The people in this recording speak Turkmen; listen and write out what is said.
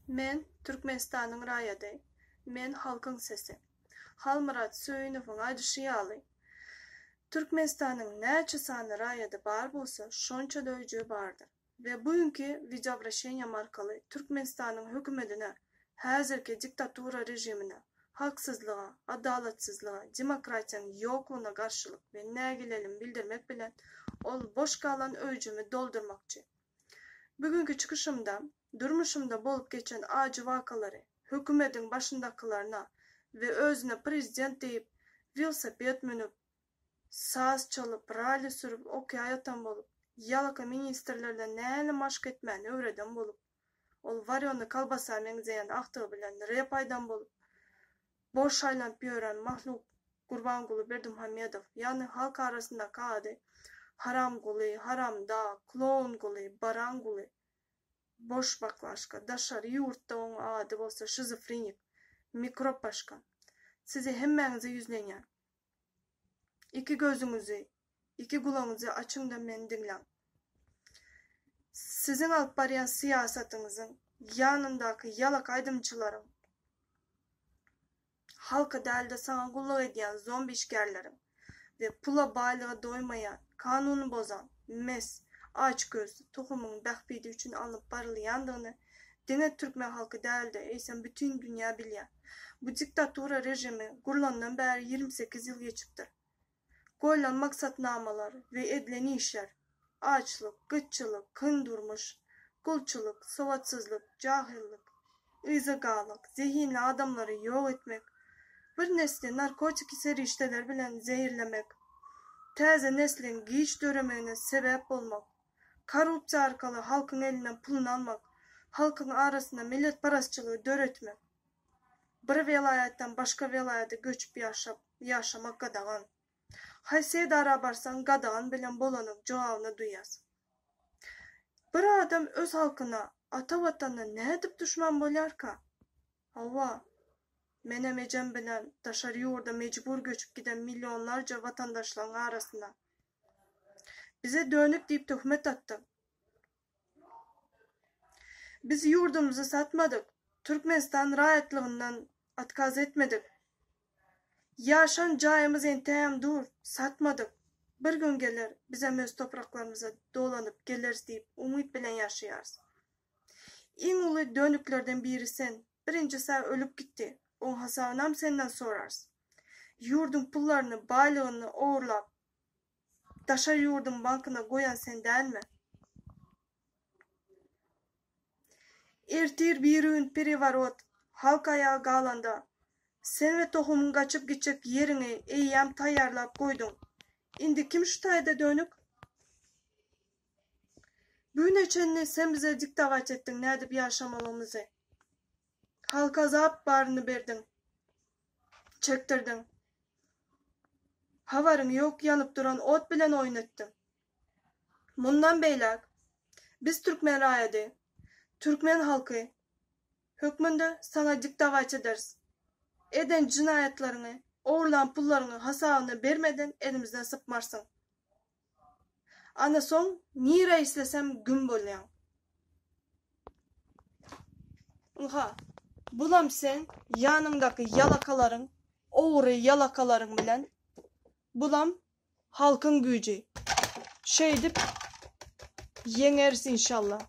Men Türkmenistanyň raýady. Men halkyň sesi. Halmyrat Söýünowyň aýdyşy ýaly, Türkmenistanyň näçe sany raýady bar bolsa, şonça-da öýjügi bardyr. We bu günki wideoobroşeniýam arkaly Türkmenistanyň hökümedine, häzirki diktatura režimine, haksyzlyga, adalatsyzlyga, demokratiýaň ýoklugyna garşylyk we nägilelimi bildirmek bilen ol boş galan öýjümi doldurmakçy. Bu günki çykyşymda durmuşymda bolup geçen ajy wakalary hökümediň başyndakylaryna we özüne prezident diýip welosiped münüp, saz çalyp, ralli sürüp okýa ýatan bolup, ýalaka ministrlerden nähili maşk etmäni öwreden bolup, ol warýony kolbasa meňzeýän agtygy bilen rep aýdan bolup, boş aýlanyp ýören mahluk Gurbanguly Berdimuhamedow, ýagny halk arasyndaky ady Haramguly, Haramdag, Klounguly, Baranguly, boş baklaşka, daşary ýurtda oň ady bolsa şizofrenik, mikrop başka. Size hemmäňize ýüzlenýän. Iki gözüňizi, iki gulagyňyzy açyň-da meni diňläň. Siziň alyp barýan syýasatyňyzyň ýanyndaky ýalak aýdymçylaryň, halka däl-de saňa gulluk edýän zombi işgärleriň we pula baýlyga doýmaýan, kanuny bozan, mes, açgözli tohumyň bähbidi üçin alnyp barylýandygyny diňe türkmen halky däl-de, eýsem bütin dünýä bilýär. Bu diktatura režimi gurlandan bäri 28 ýyl geçipdir. Goýlan maksatnamalar we edilen işler, açlyk, gytçylyk, kyn durmuş, gulçulyk, sowatsyzlyk, jahyllyk, yza galmak, zehinli adamlary ýok etmek, bir nesli narkotiki serişdeler bilen zähirlemek, täze nesliň giç döremegine sebäp bolmak, korrupsiýa arkaly halkyň elinden puluny almak, halkyň arasynda milletparazçylygy döretmek, bir welaýatdan başga welaýata göçüp ýaşap, ýaşamak gadagan. Haýsy edara barsaň gadagan bilen bolanyň jogabyny duýýas. Bir adam öz halkyna, ata watanyna nädip duşman bolýarka? Hawa, menem ejem bilen daşary ýurda mejbur göçüp giden millionlarja watandaşlaryň arasynda. Bize dönük diýip töhmet atdyň. Biz ýurdumyzy satmadyk, Türkmenistan raýatlygyndan otkaz etmedik. Ýaşan jaýymyz entägem dur, satmadyk. Bir gün geler, bizem öz topraklarymyza dolanyp geleris diýip umyt bilen ýaşaýarys. Iň uly dönüklerden biri sen, birinjis-ä ölüp gitdi, oň hasabynam senden sorarys. Ýurduň pullaryny, baýlygyny ogurlap, Daşary ýurduň bankyna goýan sen dälmi? Ertir birigün pereworot, halk aýaga galanda, sen we tohumyň gaçyp gitjek ýeriňi eýýäm taýýarlap goýduň. Indi kim şu taýda dönük? Bu güne çenli sen bize diktować etdiň nädip ýaşamalygymyzy. Halka azap baryny berdiň. Çekdirdiň. Habaryň ýok ýanyp duran ot bilen oýun etdiň. Mundan beýläk biz türkmen raýady, türkmen halky hökmünde saňa diktować ederis. Eden jynaýatlaryňy, ogurlan pullaryňy hasabyny bermeden elimizden sypmarsyň. Ana soň nirä islesem güm bolýaň. Ynha, bulam seň ýanyňdaky ýalakalaryň, ogry ýalakalaryň bilen, bulam halkyň güýji. Şeýdip ýeňeris inşallah.